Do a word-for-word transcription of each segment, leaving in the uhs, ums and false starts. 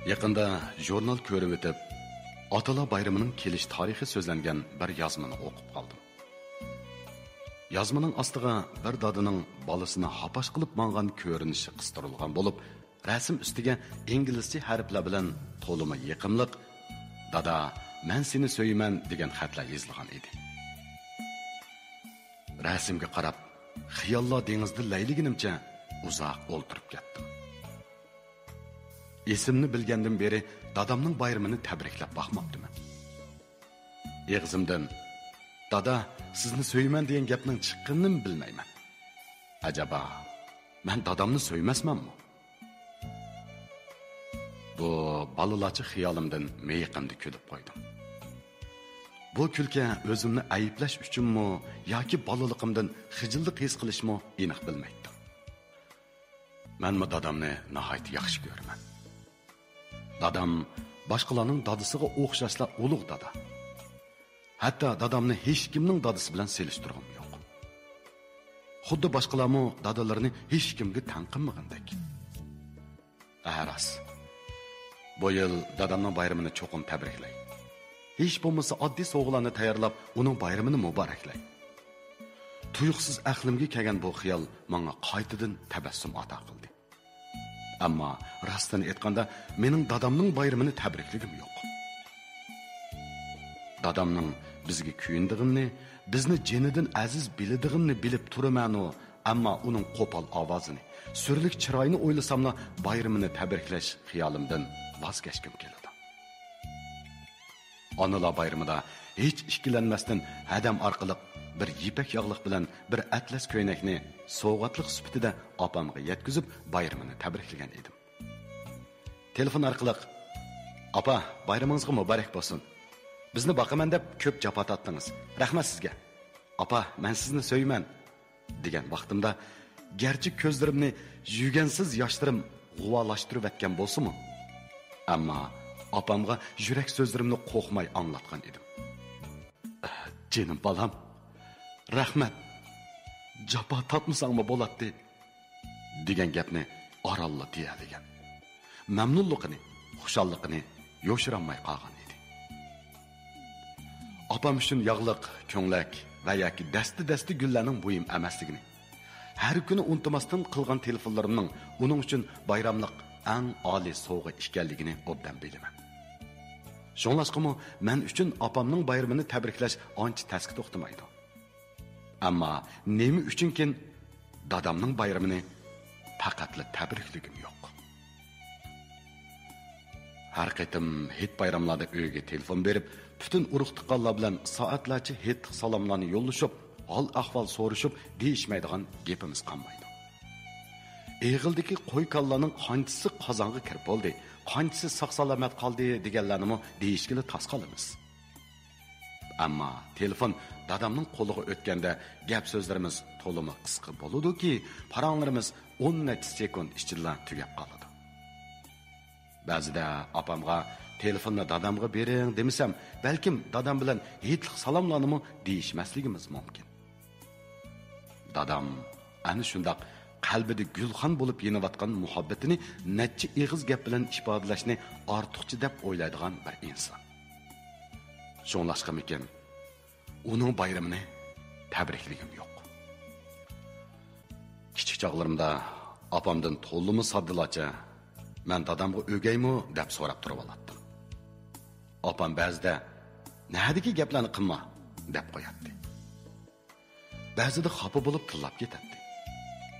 يېقىندا ژۇرنال كۆرۈۋېتىپ، ئاتىلار بايرىمىنىڭ كېلىش تارىخى سۆزلەنگەن بىر يازمىنى ئوقۇپ قالدىم. يازمىنىڭ ئاستىغا بىر دادىنىڭ بالىسىنى ھاپاش قىلىپ ماڭغان كۆرۈنۈشى قىستۇرۇلغان بولۇپ، رەسىم ئۈستىگە ئىنگلىزچە ھەرپلەر بىلەن تولىمۇ يېقىملىق «دادا، مەن سېنى سۆيىمەن» دېگەن خەتلەر يېزىلغان ئىدى. رەسىمگە قاراپ، خىياللار دېڭىزدا لەيلىگىنىمچە ئۇزاق ئولتۇرۇپ كەتتىم. ئېسىمنى بىلگەندىن بېرى دادامنىڭ بايرىمىنى تەبرىكلەپ باقماپتىمەن. ئېغىزىمدىن «دادا، سىزنى سۆيىمەن» دېگەن گەپنىڭ چىققىنىنىمۇ بىلمەيمەن. ئەجەبا، مەن دادامنى سۆيمەسمەنمۇ؟ بۇ بالىلارچە خىيالىمدىن مىيىقىمدا كۈلۈپ قويدۇم. بۇ كۈلكە ئۆزۈمنى ئەيىبلەش ئۈچۈنمۇ ياكى بالىلىقىمدىن خىجىللىق ھېس قىلىشمۇ ئېنىق بىلمەيتتىم. مەنمۇ دادامنى ناھايىتى ياخشى كۆرىمەن. دادام باشقىلارنىڭ دادىسىغا ئوخشاشلا ئۇلۇغ دادا. ھەتتا دادامنى ھېچكىمنىڭ دادىسى بىلەن سېلىشتۇرغۇم يوق. خۇددى باشقىلارمۇ دادىلىرىنى ھېچكىمگە تەڭ قىلمىغاندەك. ھە، راست. بۇ يىل دادامنىڭ بايرىمىنى چوقۇم تەبرىكلەي. ھېچ بولمىسا ئاددىي سوۋغىلارنى تەييارلاپ، ئۇنىڭ بايرىمىنى مۇبارەكلەي. تۇيۇقسىز ئەقلىمگە كەلگەن بۇ خىيال ماڭا قايتىدىن تەبەسسۇم ئاتا قىلدى. ئەمما راستىنى ئېيتقاندا، مېنىڭ دادامنىڭ بايرىمىنى تەبرىكلىگۈم يوق. دادامنىڭ بىزگە كۆيۈنىدىغىنىنى، بىزنى جېنىدىن ئەزىز بىلىدىغىنىنى بىلىپ تۇرىمەنۇ، ئەمما ئۇنىڭ قوپال ئاۋازىنى، سۈرلۈك چىرايىنى ئويلىساملا، بايرىمىنى تەبرىكلەش خىيالىمدىن ۋاز كەچكۈم كېلىدۇ. ئانىلار بايرىمىدا ھېچ ئىككىلەنمەستىن ھەدەم ئارقىلىق بىر يىپەك ياغلىق بىلەن بىر ئەتلەس كۆينەكنى سوۋغاتلىق سۈپىتىدە ئاپامغا يەتكۈزۈپ، بايرىمىنى تەبرىكلىگەن ئىدىم. تېلېفون ئارقىلىق، «ئاپا، بايرىمىڭىزغا مۇبارەك بولسۇن. بىزنى باقىمەن دەپ كۆپ جاپا تارتتىڭىز. رەھمەت سىزگە. ئاپا، مەن سىزنى سۆيىمەن» دېگەن ۋاقتىمدا، گەرچە كۆزلىرىمنى يۈگەنسىز ياشلىرىم غۇۋالاشتۇرۇۋەتكەن بولسىمۇ، ئەمما ئاپامغا يۈرەك سۆزلىرىمنى قورقماي ئاڭلاتقان ئىدىم. «جېنىم بالام، رەھمەت. جاپا تارتمىساڭمۇ بولاتتى» دېگەن گەپنى ئارانلا دېيەلىگەن. مەمنۇنلۇقىنى، خۇشاللىقىنى يوشۇرالماي قالغان ئىدى. ئاپام ئۈچۈن ياغلىق، كۆڭلەك ۋە ياكى دەستە-دەستە گۈللەرنىڭ مۇھىم ئەمەسلىكىنى، ھەر كۈنى ئۇنتۇماستىن قىلغان تېلېفونلىرىمنىڭ ئۇنىڭ ئۈچۈن بايراملىق ئەڭ ئالىي سوۋغا ئىكەنلىكىنى ئوبدان بىلىمەن. شۇڭلاشقىمۇ مەن ئۈچۈن ئاپامنىڭ بايرىمىنى تەبرىكلەش ئانچە تەسكە توختىمايدۇ. ئەمما نېمە ئۈچۈنكىن دادامنىڭ بايرىمىنى پەقەتلا تەبرىكلىگۈم يوق. ھەر قېتىم ھېيت بايراملاردا ئۆيگە تېلېفون بېرىپ، پۈتۈن ئۇرۇق-تۇغقانلار بىلەن سائەتلەرچە ھېيتلىق سالاملارنى يوللىشىپ، ھال-ئەھۋال سورىشىپ، دېيىشمەيدىغان گېپىمىز قالمايدۇ. ئېغىلدىكى قوي-كالىلارنىڭ قانچىسى قازانغا كىرىپ بولدى، قانچىسى ساق-سالامەت قالدى دېگەنلەرنىمۇ دېيىشكىلى تاس قالىمىز. ئەمما تېلېفون دادامنىڭ قولىغا ئۆتكەندە، گەپ-سۆزلىرىمىز تولىمۇ قىسقا بولىدۇكى، پاراڭلىرىمىز ئون نەچچە سېكۇنت ئىچىدىلا تۈگەپ قالىدۇ. بەزىدە ئاپامغا «تېلېفوننى دادامغا بېرىڭ» دېمىسەم، بەلكىم دادام بىلەن ھېيتلىق سالاملارنىمۇ دېيىشمەسلىكىمىز مۇمكىن. دادام ئەنە شۇنداق قەلبىدە گۈلخان بولۇپ يېنىۋاتقان مۇھەببىتىنى نەچچە ئېغىز گەپ بىلەن ئىپادىلەشنى ئارتۇقچە دەپ ئويلايدىغان بىر ئىنسان. شۇڭلاشقىمىكىن، ئۇنىڭ بايرىمىنى تەبرىكلىگۈم يوق. كىچىك چاغلىرىمدا ئاپامدىن تولىمۇ ساددىلارچە «مەن دادامغا ئۆگەيمۇ؟» دەپ سوراپ تۇرۇۋالاتتىم. ئاپام بەزىدە «نەدىكى گەپلەرنى قىلما» دەپ قوياتتى. بەزىدە خاپا بولۇپ تىللاپ كېتەتتى.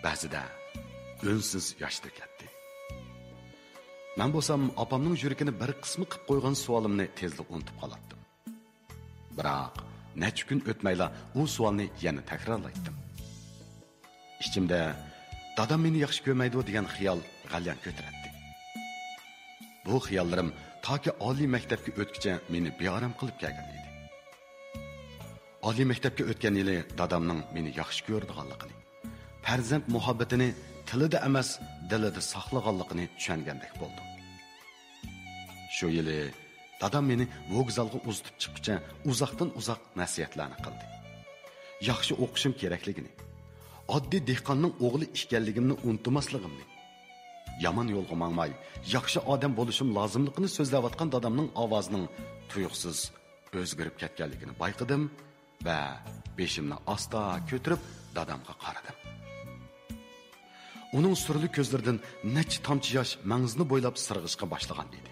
بەزىدە ئۈنسىز ياش تۆكەتتى. مەن بولسام ئاپامنىڭ يۈرىكىنى بىر قىسما قىپ قويغان سوئالىمنى تېزلا ئۇنتۇپ قالاتتىم. بىراق، نەچچە كۈن ئۆتمەيلا ئۇ سوئالنى يەنە تەكرارلايتتىم. ئىچىمدە «دادام مېنى ياخشى كۆرمەيدۇ» دېگەن خىيال غەليان كۆتۈرەتتى. بۇ خىياللىرىم تاكى ئالىي مەكتەپكە ئۆتكۈچە مېنى بىئارام قىلىپ كەلگەن ئىدى. ئالىي مەكتەپكە ئۆتكەن يىلى دادامنىڭ مېنى ياخشى كۆرىدىغانلىقىنى، پەرزەنت مۇھەببىتىنى تىلىدا ئەمەس، دىلىدا ساقلىغانلىقىنى چۈشەنگەندەك بولدۇم. شۇ يىلى دادام مېنى ۋوگزالغا ئۇزىتىپ چىققۇچە ئۇزاقتىن ئۇزاق نەسىھەتلەرنى قىلدى. ياخشى ئوقۇشۇم كېرەكلىكىنى، ئاددىي دېھقاننىڭ ئوغلى ئىكەنلىكىمنى ئۇنتۇماسلىقىمنى، يامان يولغا ماڭماي، ياخشى ئادەم بولۇشۇم لازىملىقىنى سۆزلەۋاتقان دادامنىڭ ئاۋازىنىڭ تۇيۇقسىز ئۆزگىرىپ كەتكەنلىكىنى بايقىدىم ۋە بېشىمنى ئاستا كۆتۈرۈپ دادامغا قارىدىم. ئۇنىڭ سۈرلۈك كۆزلىرىدىن نەچچە تامچە ياش مەڭزىنى بويلاپ سىرغىشقا باشلىغان ئىدى.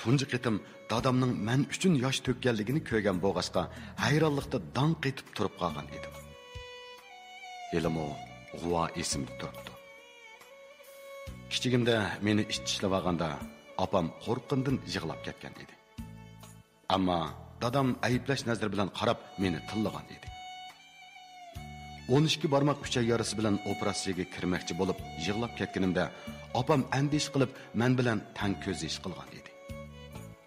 تۇنجى قېتىم دادامنىڭ مەن ئۈچۈن ياش تۆككەنلىكىنى كۆرگەن بولغاچقا، ھەيرانلىقتا داڭ قېتىپ تۇرۇپ قالغان ئىدىم. ھېلىمۇ غۇۋا ئېسىمدە تۇرۇپتۇ. كىچىكىمدە مېنى ئىت چىشلىۋالغاندا، ئاپام قورققىنىدىن يىغلاپ كەتكەن ئىدى. ئەمما دادام ئەيىبلەش نەزىرى بىلەن قاراپ، مېنى تىللىغان ئىدى. ئون ئىككى بارماق ئۈچەي يارىسى بىلەن ئوپېراتسىيەگە كىرمەكچى بولۇپ يىغلاپ كەتكىنىمدە، ئاپام ئەندىشە قىلىپ مەن بىلەن تەڭ كۆز يېشى قىلغان ئىدى.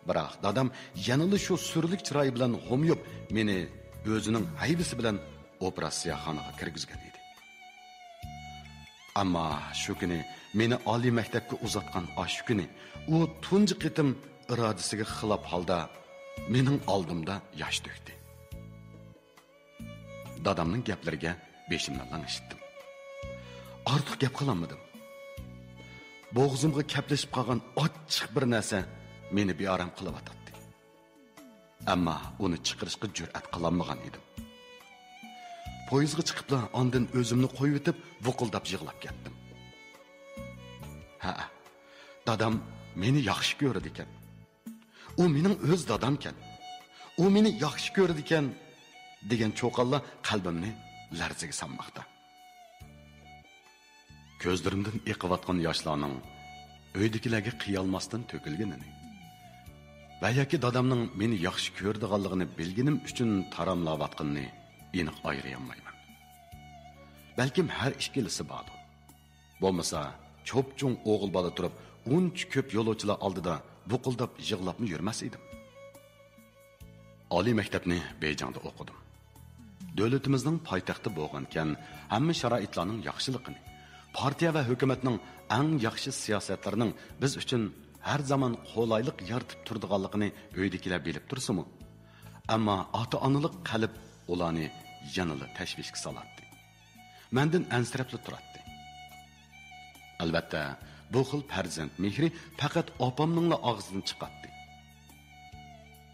بىراق دادام يەنىلا شۇ سۈرلۈك چىرايى بىلەن ھومىيىپ، مېنى ئۆزىنىڭ ھەيۋىسى بىلەن ئوپېراتسىيەخانىغا كىرگۈزگەن ئىدى. ئەمما شۇ كۈنى مېنى ئالىي مەكتەپكە ئۇزاتقان ئاشۇ كۈنى ئۇ تۇنجى قېتىم ئىرادىسىگە خىلاپ ھالدا مېنىڭ ئالدىمدا ياش تۆكتى. دادامنىڭ گەپلىرىگە بېشىمنى لىڭشىتتىم. ئارتۇق گەپ قىلالمىدىم. بوغۇزۇمغا كەپلىشىپ قالغان ئاچچىق بىر نەرسە مېنى بىئارام قىلىۋاتاتتى. ئەمما ئۇنى چىقىرىشقا جۈرئەت قىلالمىغان ئىدىم. پويىزغا چىقىپلا ئاندىن ئۆزۈمنى قويۇۋېتىپ، بۇقۇلداپ يىغلاپ كەتتىم. ھەئە، دادام مېنى ياخشى كۆرىدىكەن. ئۇ مېنىڭ ئۆز دادامكەن. ئۇ مېنى ياخشى كۆرىدىكەن، دېگەن چوقانلار قەلبىمنى لەرزىگە سالماقتا. كۆزلىرىمدىن ئېقىۋاتقان ياشلارنىڭ ئۆيدىكىلەرگە قىيالماستىن تۆكۈلگىنىنى ۋە ياكى دادامنىڭ مېنى ياخشى كۆرىدىغانلىقىنى بىلگىنىم ئۈچۈن تاراملاۋاتقىنىنى ئېنىق ئايرىيالمايمەن. بەلكىم ھەر ئىككىلىسى باردۇر. بولمىسا، چوپچوڭ ئوغۇل بالا تۇرۇپ، ئۇنچە كۆپ يولۇچىلار ئالدىدا بۇقۇلداپ يىغلاپمۇ يۈرمەس ئىدىم. ئالىي مەكتەپنى بېيجىڭدا ئوقۇدۇم. دۆلىتىمىزنىڭ پايتەختى بولغانىكەن، ھەممە شارائىتلارنىڭ ياخشىلىقىنى، پارتىيە ۋە ھۆكۈمەتنىڭ ئەڭ ياخشى سىياسەتلىرىنىڭ بىز ئۈچۈن ھەر زامان قولايلىق يارىتىپ تۇرىدىغانلىقىنى ئۆيدىكىلەر بىلىپ تۇرسىمۇ، ئەمما ئاتا-ئانىلىق قەلب ئۇلارنى يەنىلا تەشۋىشكە سالاتتى. مەندىن ئەنسىرەپلا تۇراتتى. ئەلۋەتتە، بۇ خىل پەرزەنت مېھرى پەقەت ئاپامنىڭلا ئاغزىدىن چىقاتتى.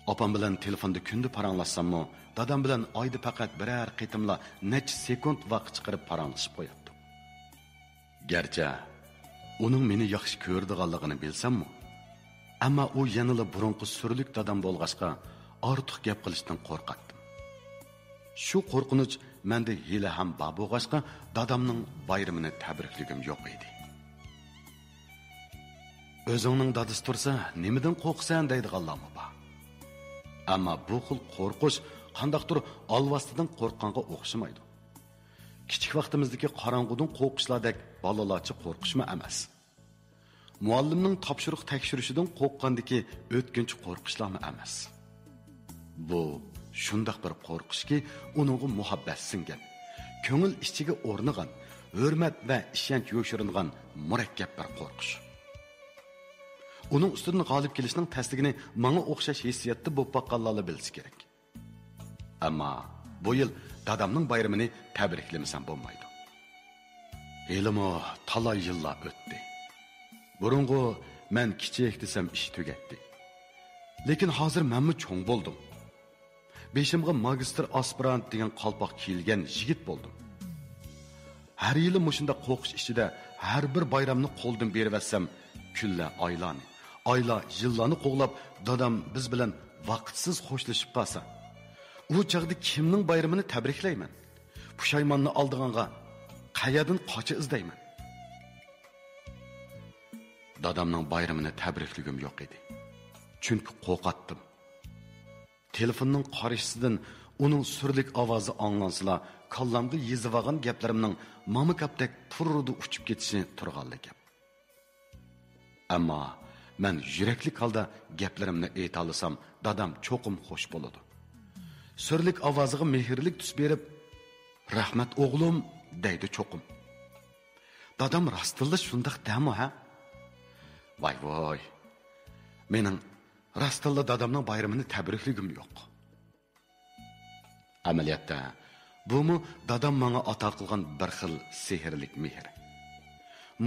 ئاپام بىلەن تېلېفوندا كۈندە پاراڭلاشساممۇ، دادام بىلەن ئايدا پەقەت بىرەر قېتىملا نەچچە سېكۇنت ۋاقىت چىقىرىپ پاراڭلىشىپ قوياتتۇق. گەرچە ئۇنىڭ مېنى ياخشى كۆرىدىغانلىقىنى بىلسەممۇ، ئەمما ئۇ يەنىلا بۇرۇنقى سۈرلۈك دادام بولغاچقا، ئارتۇق گەپ قىلىشتىن قورقاتتىم. شۇ قورقۇنچ مەندە ھېلىھەم بار بولغاچقا، دادامنىڭ بايرىمىنى تەبرىكلىگۈم يوق ئىدى. «ئۆزۈڭنىڭ دادىسى تۇرسا، نېمىدىن قورقىسەن؟» دەيدىغانلارمۇ بار. ئەمما بۇ خىل قورقۇش قانداقتۇر ئالۋاستىدىن قورققانغا ئوخشىمايدۇ. كىچىك ۋاقتىمىزدىكى قاراڭغۇدىن قورقۇشلاردەك بالىلارچە قورقۇشمۇ ئەمەس. مۇئەللىمنىڭ تاپشۇرۇق تەكشۈرۈشىدىن قورققاندىكى ئۆتكۈنچى قورقۇشلارمۇ ئەمەس. بۇ شۇنداق بىر قورقۇشكى، ئۇنىڭغا مۇھەببەت سىڭگەن، كۆڭۈل ئىچىگە ئورنىغان، ھۆرمەت ۋە ئىشەنچ يوشۇرۇنغان مۇرەككەپ بىر قورقۇش. ئۇنىڭ ئۈستىدىن غالىب كېلىشنىڭ تەسلىكىنى ماڭا ئوخشاش ھېسسىياتتا بولۇپ باققانلارلا بىلسە كېرەك. ئەمما بۇ يىل دادامنىڭ بايرىمىنى تەبرىكلىمىسەم بولمايدۇ. ھېلىمۇ تالاي يىللار ئۆتتى. بۇرۇنغۇ مەن كىچىك دېسەم ئىش تۈگەتتى. لېكىن ھازىر مەنمۇ چوڭ بولدۇم. بېشىمغا ماگىستىر ئاسپىرانت دېگەن قالپاق كىيىلگەن يىگىت بولدۇم. ھەر يىلى مۇشۇنداق قورقۇش ئىچىدە ھەر بىر بايرامنى قولدىن بېرىۋەتسەم، كۈنلەر ئايلارنى، ئايلار يىللارنى قوغلاپ، دادام بىز بىلەن ۋاقىتسىز خوشلىشىپ قالسا، ئۇ چاغدا كىمنىڭ بايرىمىنى تەبرىكلەيمەن؟ پۇشايماننى ئالىدىغانغا قەيەردىن قاچا ئىزدەيمەن؟ دادامنىڭ بايرىمىنى تەبرىكلىگۈم يوق ئىدى. چۈنكى قورقاتتىم. تېلېفوننىڭ قارىشىسىدىن ئۇنىڭ سۈرلۈك ئاۋازى ئاڭلانسىلا، كاللامغا يېزىۋالغان گەپلىرىمنىڭ مامىكاپتەك پۇررىدا ئۇچۇپ كېتىشى تۇرغانلا گەپ. ئەمما مەن يۈرەكلىك ھالدا گەپلىرىمنى ئېيتالىسام، دادام چوقۇم خوش بولىدۇ. سۈرلۈك ئاۋازىغا مېھىرلىك تۈس بېرىپ، «رەھمەت، ئوغلۇم» دەيدۇ چوقۇم. دادام راستتىنلا شۇنداق دەمۇ، ھە؟ ۋاي ۋاي، مېنىڭ راستتىنلا دادامنىڭ بايرىمىنى تەبرىكلىگۈم يوق. ئەمەلىيەتتە، بۇمۇ دادام ماڭا ئاتا قىلغان بىر خىل سېھىرلىك مېھىر.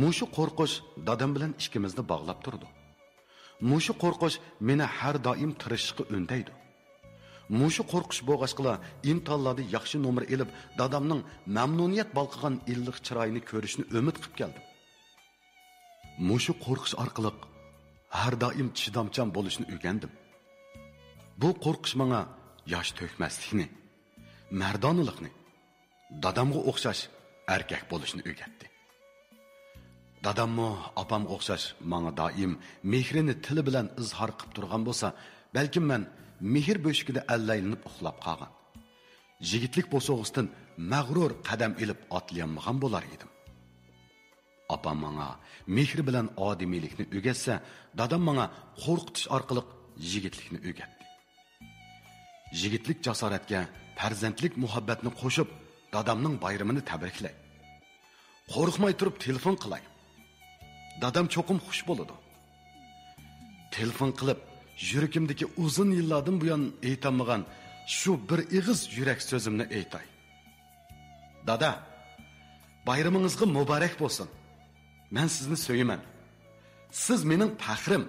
مۇشۇ قورقۇش دادام بىلەن ئىككىمىزنى باغلاپ تۇرىدۇ. مۇشۇ قورقۇش مېنى ھەر دائىم تىرىشىشقا ئۈندەيدۇ. مۇشۇ قورقۇش بولغاچقىلا ئىمتىھانلاردا ياخشى نومۇر ئېلىپ، دادامنىڭ مەمنۇنىيەت بالقىغان ئىللىق چىرايىنى كۆرۈشنى ئۈمىد قىپ كەلدىم. مۇشۇ قورقۇش ئارقىلىق ھەر دائىم چىدامچان بولۇشنى ئۆگەندىم. بۇ قورقۇش ماڭا ياش تۆكمەسلىكنى، مەردانىلىقنى، دادامغا ئوخشاش ئەركەك بولۇشنى ئۆگەتتى. داداممۇ ئاپامغا ئوخشاش ماڭا دائىم مېھرىنى تىلى بىلەن ئىزھار قىپ تۇرغان بولسا، بەلكىم مەن مېھىر بۆشۈكىدە ئەللەيلىنىپ ئۇخلاپ قالغان، يىگىتلىك بوسۇغىسىدىن مەغرۇر قەدەم ئېلىپ ئاتلىيالمىغان بولار ئىدىم. ئاپام ماڭا مېھرى بىلەن ئادىمىيلىكنى ئۆگەتسە، دادام ماڭا قورقۇتۇش ئارقىلىق يىگىتلىكنى ئۆگەتتى. يىگىتلىك جاسارەتكە پەرزەنتلىك مۇھەببەتنى قوشۇپ، دادامنىڭ بايرىمىنى تەبرىكلەي. قورقماي تۇرۇپ تېلېفون قىلاي. دادام چوقۇم خۇش بولىدۇ. تېلېفون قىلىپ، يۈرىكىمدىكى ئۇزۇن يىللاردىن بۇيان ئېيتالمىغان شۇ بىر ئېغىز يۈرەك سۆزۈمنى ئېيتاي. دادا، بايرىمىڭىزغا مۇبارەك بولسۇن. مەن سىزنى سۆيىمەن. سىز مېنىڭ پەخرىم،